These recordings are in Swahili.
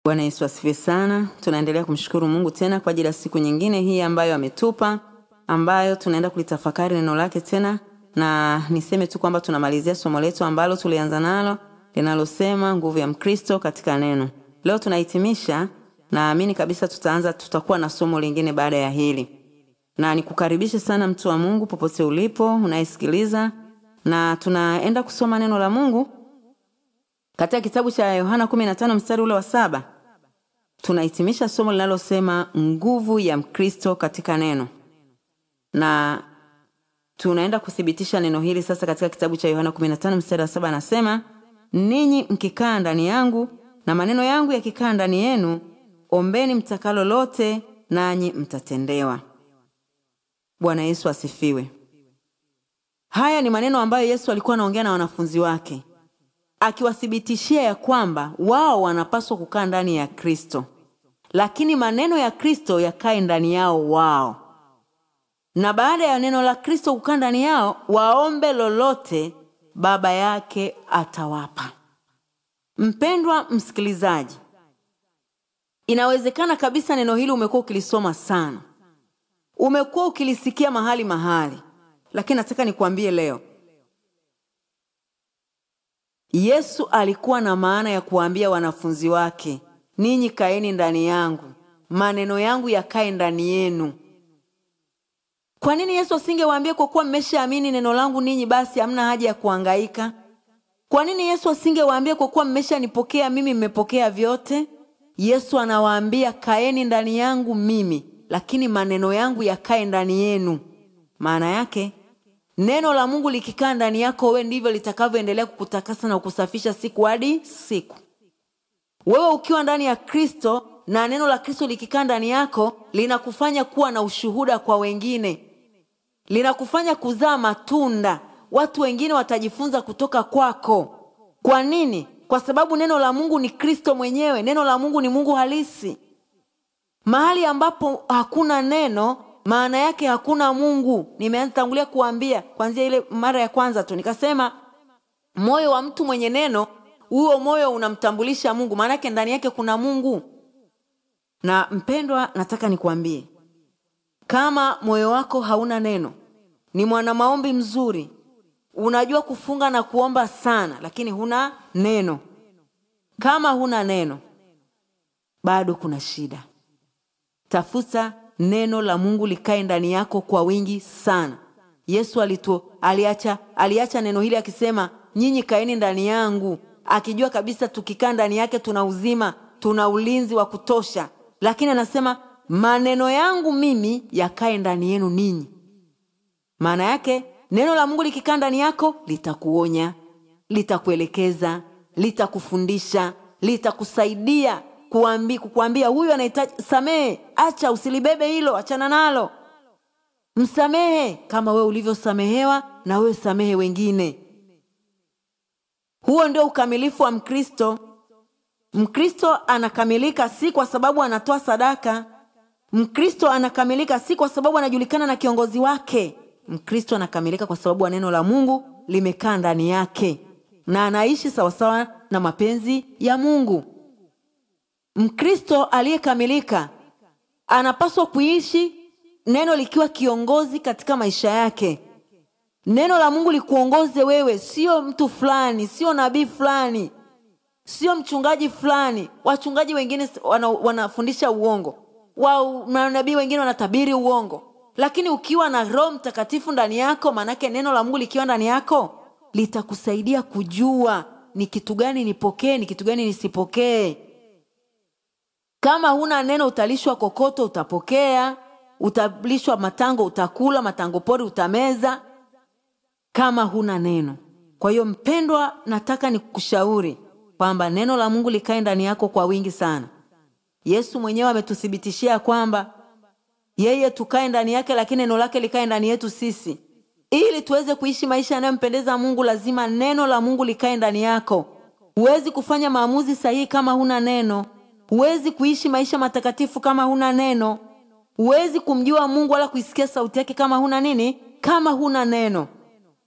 Bwana Yesu asifiwe sana. Tunaendelea kumshukuru Mungu tena kwa ajili ya siku nyingine hii ambayo ametupa, ambayo tunaenda kulitafakari neno lake tena. Na niseme tu kwamba tunamalizia somo letu ambalo tulianza nalo linalosema nguvu ya Mkristo katika neno. Leo tunahitimisha, naamini kabisa tutakuwa na somo lingine baada ya hili. Na nikukaribishe sana mtu wa Mungu popote ulipo unaisikiliza, na tunaenda kusoma neno la Mungu katika kitabu cha Yohana 15 mstari ule wa 7. Tunahitimisha somo linalosema nguvu ya Mkristo katika neno. Na tunaenda kuthibitisha neno hili sasa katika kitabu cha Yohana 15 mstari wa 7, anasema, ninyi mkikaa ndani yangu na maneno yangu yakikaa ndani yenu, ombeni mtakalo lote nanyi mtatendewa. Bwana Yesu asifiwe. Haya ni maneno ambayo Yesu alikuwa anaongea na wanafunzi wake, akiwathibitishia ya kwamba wao wanapaswa kukaa ndani ya Kristo, lakini maneno ya Kristo yakae ndani yao wao. Na baada ya neno la Kristo kukaa ndani yao, waombe lolote Baba yake atawapa. Mpendwa msikilizaji, inawezekana kabisa neno hili umekuwa ukilisoma sana, umekuwa ukilisikia mahali mahali, lakini nataka nikuambie leo, Yesu alikuwa na maana ya kuambia wanafunzi wake, ninyi kaeni ndani yangu, maneno yangu yakae ndani yenu. Kwa nini Yesu asingewaambia kwa kuwa mmeshaamini neno langu ninyi basi hamna haja ya kuhangaika? Kwa nini Yesu asingewaambia kwa kuwa mmeshanipokea mimi, mmepokea vyote? Yesu anawaambia kaeni ndani yangu mimi, lakini maneno yangu yakae ndani yenu. Maana yake neno la Mungu likikaa ndani yako wewe, ndivyo litakavyoendelea kukutakasa na kukusafisha siku hadi siku. Wewe ukiwa ndani ya Kristo na neno la Kristo likikaa ndani yako, linakufanya kuwa na ushuhuda kwa wengine, linakufanya kuzaa matunda. Watu wengine watajifunza kutoka kwako. Kwa nini? Kwa sababu neno la Mungu ni Kristo mwenyewe. Neno la Mungu ni Mungu halisi. Mahali ambapo hakuna neno, maana yake hakuna Mungu. Nimeanza kuambia kuanzia ile mara ya kwanza tu, nikasema moyo wa mtu mwenye neno, huo moyo unamtambulisha Mungu, maana yake ndani yake kuna Mungu. Na mpendwa, nataka nikuambie, kama moyo wako hauna neno, ni mwana maombi mzuri, unajua kufunga na kuomba sana, lakini huna neno. Kama huna neno, bado kuna shida. Tafuta neno la Mungu likae ndani yako kwa wingi sana. Yesu aliacha neno hili akisema, nyinyi kaeni ndani yangu, akijua kabisa tukikaa ndani yake tuna uzima, tuna ulinzi wa kutosha. Lakini anasema maneno yangu mimi yakae ndani yenu ninyi. Maana yake neno la Mungu likikaa ndani yako, litakuonya, litakuelekeza, litakufundisha, litakusaidia kukuambia huyu anahitaji samehe, acha, usilibebe hilo, achana nalo. Msamehe kama wewe ulivyosamehewa, na wewe samehe wengine. Huo ndio ukamilifu wa Mkristo. Mkristo anakamilika si kwa sababu anatoa sadaka. Mkristo anakamilika si kwa sababu anajulikana na kiongozi wake. Mkristo anakamilika kwa sababu neno la Mungu limekaa ndani yake na anaishi sawasawa na mapenzi ya Mungu. Mkristo aliyekamilika anapaswa kuishi neno likiwa kiongozi katika maisha yake. Neno la Mungu likuongoze wewe, sio mtu fulani, sio nabii fulani, sio mchungaji fulani. Wachungaji wengine wanafundisha uongo, manabii wengine wanatabiri uongo. Lakini ukiwa na Roho Mtakatifu ndani yako, maanake neno la Mungu likiwa ndani yako, litakusaidia kujua ni kitu gani nipokee, ni kitu gani nisipokee. Kama huna neno, utalishwa kokoto, utapokea, utalishwa matango, utakula matango pori, utameza, kama huna neno. Kwa hiyo mpendwa, nataka nikushauri kwamba neno la Mungu likae ndani yako kwa wingi sana. Yesu mwenyewe ametuthibitishia kwamba yeye tukae ndani yake, lakini neno lake likae ndani yetu sisi. Ili tuweze kuishi maisha yanayompendeza Mungu, lazima neno la Mungu likae ndani yako. Huwezi kufanya maamuzi sahihi kama huna neno. Huwezi kuishi maisha matakatifu kama huna neno. Huwezi kumjua Mungu wala kuisikia sauti yake kama huna nini? Kama huna neno.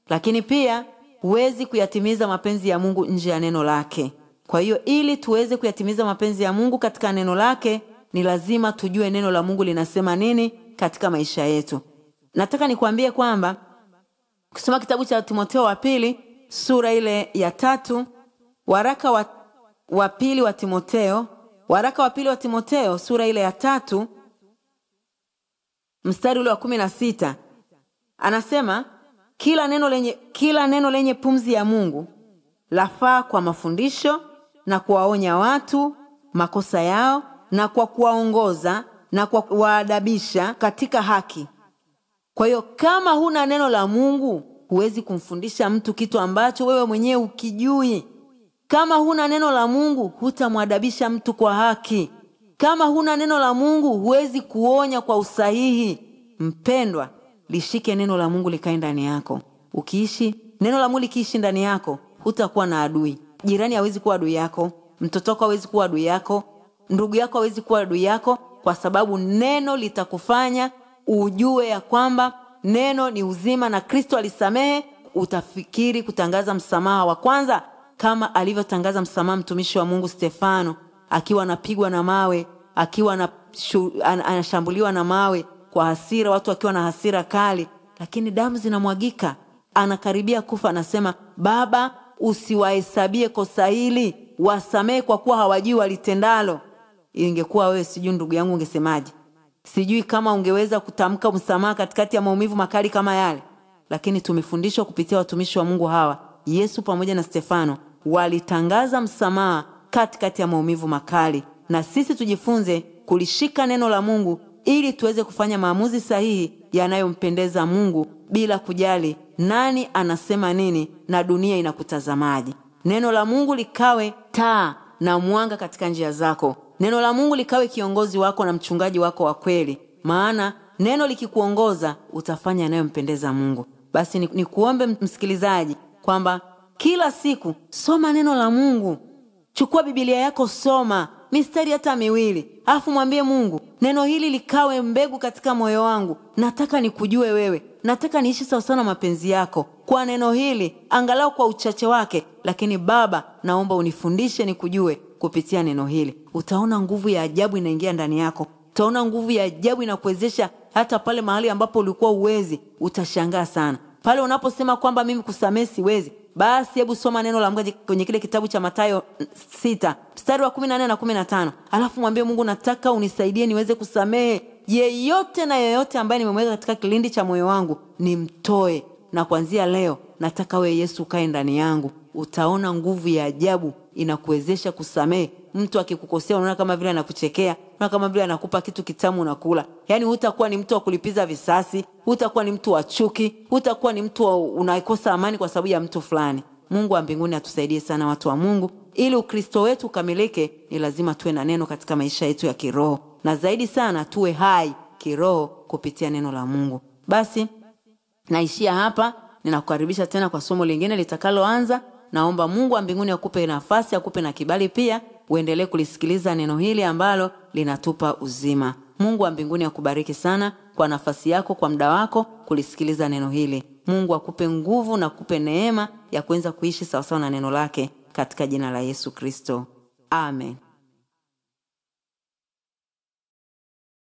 Lakini pia huwezi kuyatimiza mapenzi ya Mungu nje ya neno lake. Kwa hiyo ili tuweze kuyatimiza mapenzi ya Mungu katika neno lake, ni lazima tujue neno la Mungu linasema nini katika maisha yetu. Nataka nikwambie kwamba ukisoma kitabu cha Timotheo wa pili sura ile ya 3, waraka wa pili wa Timotheo, waraka wa pili wa Timotheo sura ile ya 3 mstari ule wa 16, anasema kila neno lenye pumzi ya Mungu lafaa kwa mafundisho na kuwaonya watu makosa yao na kwa kuwaongoza na kwa kuwaadabisha katika haki. Kwa hiyo kama huna neno la Mungu, huwezi kumfundisha mtu kitu ambacho wewe mwenyewe ukijui. Kama huna neno la Mungu, hutamwadabisha mtu kwa haki. Kama huna neno la Mungu, huwezi kuonya kwa usahihi. Mpendwa, lishike neno la Mungu likae ndani yako. Ukiishi neno la Mungu likiishi ndani yako, hutakuwa na adui. Jirani hawezi kuwa adui yako, mtoto wako hawezi kuwa adui yako, ndugu yako hawezi kuwa adui yako, kwa sababu neno litakufanya ujue ya kwamba neno ni uzima na Kristo alisamehe. Utafikiri kutangaza msamaha wa kwanza kama alivyotangaza msamaha mtumishi wa Mungu Stefano, akiwa anapigwa na mawe, akiwa anashambuliwa na mawe kwa hasira, watu wakiwa na hasira kali, lakini damu zinamwagika, anakaribia kufa, anasema Baba, usiwahesabie kosa hili, wasamehe kwa kuwa hawajui walitendalo. Ingekuwa wewe, sijui ndugu yangu ungesemaje? Sijui kama ungeweza kutamka msamaha katikati ya maumivu makali kama yale. Lakini tumefundishwa kupitia watumishi wa Mungu hawa, Yesu pamoja na Stefano, walitangaza msamaha katikati ya maumivu makali. Na sisi tujifunze kulishika neno la Mungu ili tuweze kufanya maamuzi sahihi yanayompendeza Mungu bila kujali nani anasema nini na dunia inakutazamaje. Neno la Mungu likawe taa na mwanga katika njia zako. Neno la Mungu likawe kiongozi wako na mchungaji wako wa kweli. Maana neno likikuongoza utafanya yanayompendeza Mungu. Basi nikuombe msikilizaji kwamba kila siku soma neno la Mungu. Chukua Biblia yako, soma mistari hata miwili, alafu mwambie Mungu, neno hili likawe mbegu katika moyo wangu. Nataka nikujue wewe, nataka niishi sawa sawa na mapenzi yako kwa neno hili, angalau kwa uchache wake, lakini Baba, naomba unifundishe nikujue kupitia neno hili. Utaona nguvu ya ajabu inaingia ndani yako. Utaona nguvu ya ajabu inakuwezesha hata pale mahali ambapo ulikuwa uwezi. Utashangaa sana pale unaposema kwamba mimi kusamehe siwezi. Basi hebu soma neno la Mungu kwenye kile kitabu cha Mathayo 6 mstari wa 14 na 15, alafu mwambie Mungu, nataka unisaidie niweze kusamehe yeyote na yeyote ambaye nimemweka katika kilindi cha moyo wangu, nimtoe, na kuanzia leo nataka wewe Yesu ukae ndani yangu. Utaona nguvu ya ajabu inakuwezesha kusamehe. Mtu akikukosea unaona kama vile anakuchekea, unaona kama vile anakupa kitu kitamu unakula. Yaani hutakuwa ni mtu wa kulipiza visasi, hutakuwa ni mtu wa chuki, hutakuwa ni mtu unaikosa amani kwa sababu ya mtu fulani. Mungu wa mbinguni atusaidie sana watu wa Mungu. Ili Ukristo wetu ukamilike, ni lazima tuwe na neno katika maisha yetu ya kiroho, na zaidi sana tuwe hai kiroho kupitia neno la Mungu. Basi naishia hapa, ninakukaribisha tena kwa somo lingine litakaloanza. Naomba Mungu wa mbinguni akupe nafasi, akupe na kibali pia uendelee kulisikiliza neno hili ambalo linatupa uzima. Mungu wa mbinguni akubariki sana kwa nafasi yako, kwa muda wako kulisikiliza neno hili. Mungu akupe nguvu na akupe neema ya kuweza kuishi sawa sawa na neno lake katika jina la Yesu Kristo. Amen.